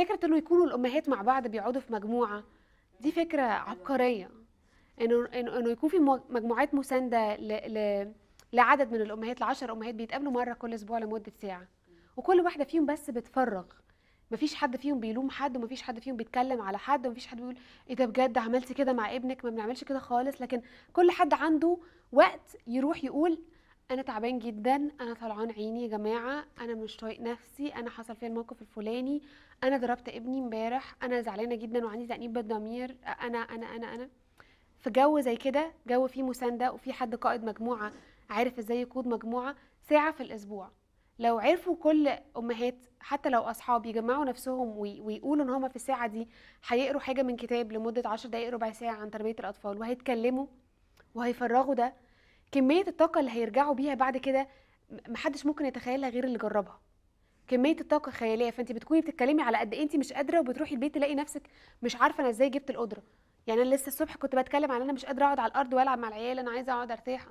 فكرة انه يكونوا الامهات مع بعض بيقعدوا في مجموعة، دي فكرة عبقريه، انه يكون في مجموعات مساندة لعدد من الامهات، ل10 امهات بيتقابلوا مرة كل اسبوع لمدة ساعه، وكل واحدة فيهم بس بتفرغ، مفيش حد فيهم بيلوم حد، ومفيش حد فيهم بيتكلم على حد، ومفيش حد بيقول ايه ده بجد عملتي كده مع ابنك، ما بنعملش كده خالص. لكن كل حد عنده وقت يروح يقول انا تعبان جدا، انا طلعان عيني يا جماعه، انا مش طايق نفسي، انا حصل فيا الموقف الفلاني، انا ضربت ابني امبارح، انا زعلانة جدا وعندي تأنيب بالضمير، انا انا انا انا. في جو زي كده، جو فيه مساندة وفي حد قائد مجموعة عارف ازاي يقود مجموعه، ساعة في الاسبوع. لو عرفوا كل امهات حتى لو اصحاب يجمعوا نفسهم ويقولوا ان هما في الساعة دي هيقروا حاجة من كتاب لمدة 10 دقائق ربع ساعة عن تربيه الاطفال، وهيتكلموا وهيفرغوا ده، كمية الطاقة اللي هيرجعوا بيها بعد كده محدش ممكن يتخيلها غير اللي جربها. كمية الطاقة خياليه. فانت بتكوني بتتكلمي على قد ايه انت مش قادره، وبتروحي البيت تلاقي نفسك مش عارفه انا ازاي جبت القدره. يعني انا لسه الصبح كنت بتكلم على انا مش قادرة اقعد على الارض والعب مع العيال، انا عايزه اقعد ارتاح،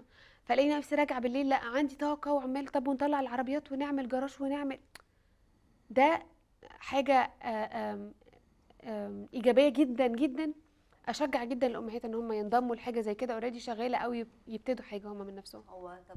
فلاقي نفسي راجعه بالليل لا عندي طاقة وعمال طب ونطلع العربيات ونعمل جراج ونعمل. ده حاجة آم، آم، ايجابية جدا جدا. اشجع جدا الامهات ان هم ينضموا لحاجة زي كده already شغالة، او يبتدوا حاجة هم من نفسهم. هو طب